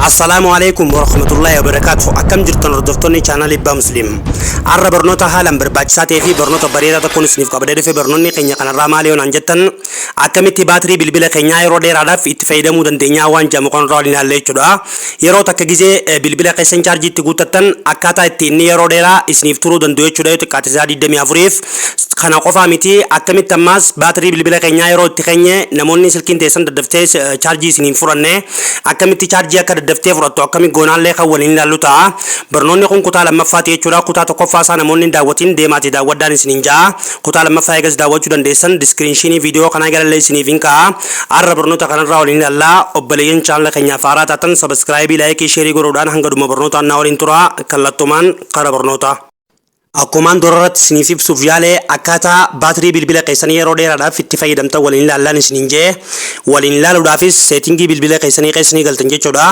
Assalaamu alaikum warahmatullahi wabarakatuh. Akkam jirtan, hordoftoonni chaanaalii Abbaa Muslim? Har'a barnoota haalaan barbaachisaa ta'ee fi barnoota bareedaa tokkoon isiniif qabadee dhufe. Barnoonni keenya kanarraa maali yoo naan jettan, akkamitti baatirii bilbila keenyaa yeroo dheeraadhaaf itti fayyadamuu dandeenyaa waan jedhamu kanarraa waliin ilaalle jechuudha. Yeroo takka gizee bilbila keessan chaarjii itti guuttattan, akkaataa itti inni yeroo dheeraa isiniif turuu danda'u jechuudha, yoo xiqqaate isaa 24f. Kana qofaa miti, akkamitti ammaas baatirii bilbila keenyaa yeroo itti keenye namoonni silkiin teessan daddaftee chaarjii isiniin fudhanne, akkamitti chaarjii akka daddaftee fudhattu akkamitti goonaallee kan waliin ilaallu ta'a. Barnoonni kun kutaa lammaffaati jechuudha. Kutaa tokkoffaa isaa namoonni hin daawwatin deemaati daawwadhaan isiniin ja'a. Kutaa lammaffaa eegas daawwachuu dandeessan, description viidiyoo kanaa galallee isiniif hin ka'a. Har'a barnoota kanarraa waliin ilaallaa. Obboleeyyan chaanala keenyaaf haaraa taatan subscribe, like, share godhuudhaan hanga dhuma barnootaan naa waliin tura. Kallattumaan kara barnootaa. Akkumaan dura irratti isiniif ibsuuf yaale, akkaataa baatirii bilbila keessanii yeroo dheeraadhaaf itti fayyadamtan waliin ilaallaan isiniin jee. Waliin ilaaluudhaafis setting bilbila keessanii keessa ni galtan jechuudha.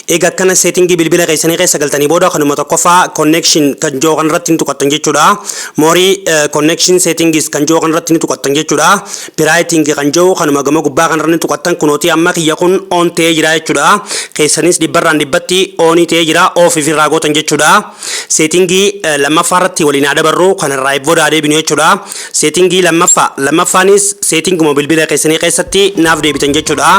Egaa akkana setting bilbila keessanii keessa galtanii booda, kanuma tokkoffaa connection kan jiru kanarratti ni tuqattan jechuudha. More connection settings kan jiru kanarratti ni tuqattan jechuudha. Brightness kan jiru kanuma gama gubbaa kanarra ni tuqattan. Kunooti amma kiyya kun on ta'ee jira jechuudha. Keessanis dhibbarraan dhibbatti on ta'ee jira, off ifirraa gootan jechuudha. Setting lammaffaa irratti waliin haa dabarru, kanarraa booda adeeminu jechuudha. Setting lammaffaa, lammaffaanis settinguma bilbila keessanii keessatti naaf deebitan jechuudha.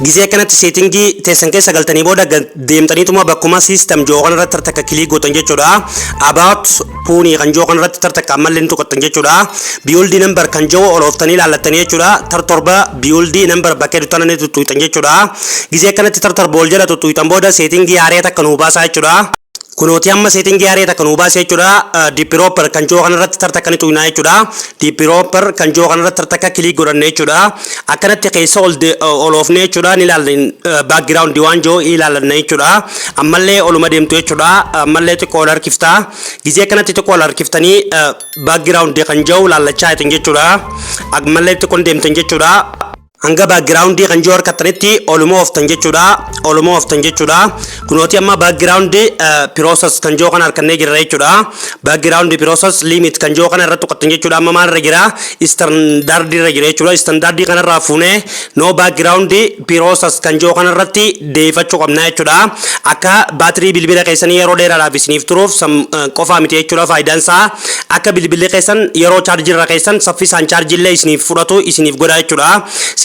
Gizee kanatti setting teessan keessa galtanii booda, deemtaniituma bakkuma system joo kanarratti tartakka click gootan jechuudha. About phone kan joo kanarratti tartakka ammallee ni tuqattan jechuudha. Build number kan joo ol ooftanii ilaallattanii jechuudha. Tar 7 build number bakkee dutana ni tuttuutan jechuudha. Gizee kanatti tar 7 ol jala tuttuutan booda, setting haaraa takka nuu baasaa jechuudha. Kunooti amma setting haaraa takka nuu baase jechuudha. Developer kan jiru kanarratti tartakka ni tuqnaa jechuudha. Developer kan jiru kanarratti tartakka click godhanne jechuudha. Akkanatti keessa ol ol oofne jechuudha, ni ilaallan, background waan jiru ilaallanna jechuudha. Ammallee oluma deemtu jechuudha. Ammallee xiqqoo ol harkiftaa. Gizee kanatti xiqqoo ol harkiftanii background kan jiru laallachaa jirtan jechuudha. Ammallee xiqqoo deemtan jechuudha. Hanga background kan jiru harkattanitti oluma ooftan jechuudha. Oluma ooftan jechuudha. Kunooti amma background process kan jiru kana harkannee jirra jechuudha. Background process limit kan jiru kana irratti tuqattan jechuudha. Amma maal irra jira? Standard irra jira jechuudha. Standard kanarraa fuunee no background process kan jiru kana irratti deeffachuu qabna jechuudha. Akka baatirii bilbila keessanii yeroo dheeraadhaaf isiniif turuuf qofaa miti jechuudha faayidaan isaa. Akka bilbilli keessan yeroo chaarjii irra keessan saffisaan chaarjii illee isiniif fudhatu isiniif godha jechuudha.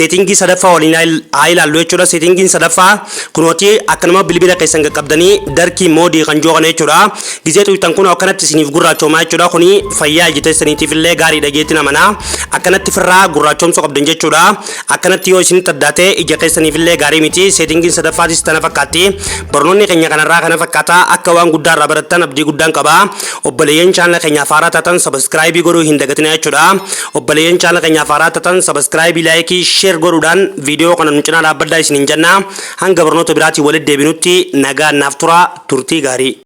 Setting sadaffaa waliin haa ilaallu jechuudha. Settingiin sadaffaa kunooti akkanuma bilbila keessan qaqqabdanii dark mode kan jiru kana jechuudha. Gizee tuqxan kun akkanatti isiniif gurraachoomaa jechuudha. Kuni fayyaa ija teessaniitiif illee gaariidha jeetti namana. Akkanatti firraa gurraachoomsuu qabdan jechuudha. Akkanatti yoo isinitti addaate ija keessaniif illee gaarii miti. Settingiin sadaffaatis tana fakkaatti. Barnoonni keenya kanarraa kana fakkaata. Akka waan guddaa irraa barattan abdii guddaan qaba. Obboleeyyan chaanala keenyaaf haaraa taatan subscribe godhuu hin dagatina jechuudha. Obboleeyyan chaanala keenyaaf haaraa taatan subscribe, like, share godhuudhaan viidiyoo kana nu cinaa dhaabbadhaa isiniin jenna. Hanga barnoota biraatiin walitti deebinutti nagaan naaf tura, turtii gaarii.